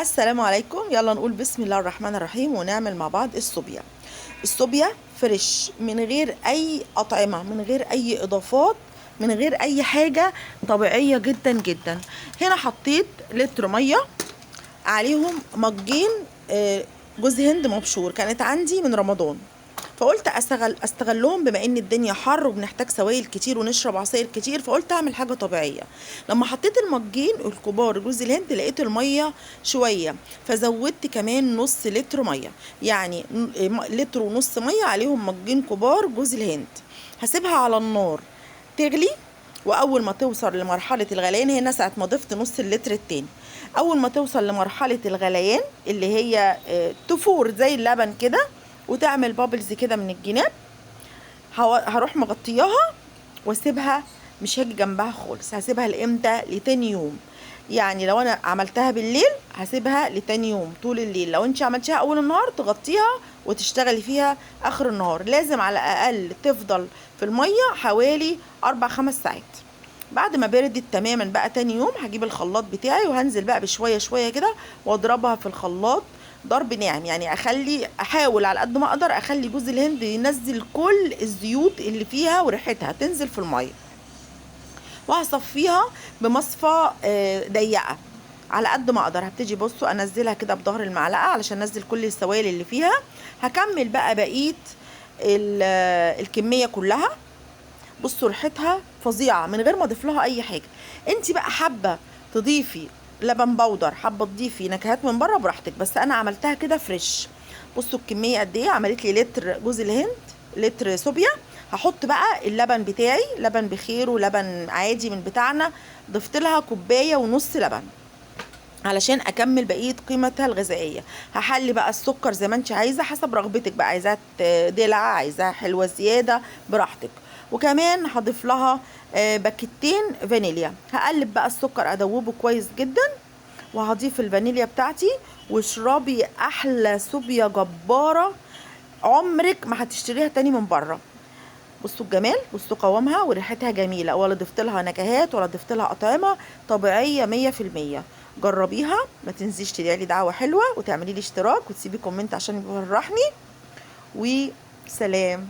السلام عليكم. يلا نقول بسم الله الرحمن الرحيم ونعمل مع بعض الصوبيا. الصوبيا fresh من غير اي اطعمه، من غير اي اضافات، من غير اي حاجة، طبيعية جدا جدا. هنا حطيت لتر مية عليهم مجين جوز هند مبشور، كانت عندي من رمضان، فقلت استغلهم بما ان الدنيا حر وبنحتاج سوائل كتير ونشرب عصاير كتير، فقلت اعمل حاجة طبيعية. لما حطيت المجين الكبار جوز الهند لقيت المية شوية، فزودت كمان نص لتر مية، يعني لتر ونص مية عليهم مجين كبار جوز الهند. هسيبها على النار تغلي، واول ما توصل لمرحلة الغليان، هنا ساعة ما ضفت نص اللتر التاني، اول ما توصل لمرحلة الغليان اللي هي تفور زي اللبن كده وتعمل bubbles كده من الجناب، هروح مغطياها واسيبها، مش هاجي جنبها خالص. هسيبها لامتى؟ لتاني يوم. يعني لو انا عملتها بالليل هسيبها لتاني يوم طول الليل، لو انت عملتيها اول النهار تغطيها وتشتغلي فيها اخر النهار. لازم على الاقل تفضل في المية حوالي 4-5 ساعات. بعد ما بردت تماما بقى تاني يوم هجيب الخلاط بتاعي وهنزل بقى بشوية شوية كده واضربها في الخلاط ضرب ناعم، يعني احاول على قد ما اقدر اخلي جوز الهند ينزل كل الزيوت اللي فيها وريحتها تنزل في المية، وهصفيها بمصفى ضيقه على قد ما اقدر. هبتدي بصوا انزلها كده بظهر المعلقة علشان انزل كل السوائل اللي فيها. هكمل بقى بقية الكمية كلها. بصوا ريحتها فظيعة من غير ما اضيف لها اي حاجة. انت بقى حابة تضيفي لبن بودر، حابة تضيفي نكهات من بره براحتك، بس انا عملتها كده fresh. بصوا الكمية قد ايه، عملت لي لتر جوز الهند، لتر صوبيا. هحط بقى اللبن بتاعي، لبن بخير ولبن عادي من بتاعنا، ضفت لها كوباية ونص لبن علشان اكمل بقية قيمتها الغذائية. هحلي بقى السكر زي ما انت عايزه حسب رغبتك بقى، عايزاها دلع، عايزاها حلوة زيادة، براحتك. وكمان هضيف لها باكيتين فانيليا. هقلب بقى السكر ادوبة كويس جدا، وهضيف الفانيليا بتاعتي. واشربي احلى صوبيا جبارة عمرك ما هتشتريها تاني من بره. بصوا الجمال، بصوا قوامها وريحتها جميلة، ولا ضفت لها نكهات ولا ضفت لها اطعمه، طبيعية 100%. جربيها، ما تنسيش تدعي لي دعوه حلوة وتعملي لي اشتراك وتسيبي comment عشان يفرحني. وسلام.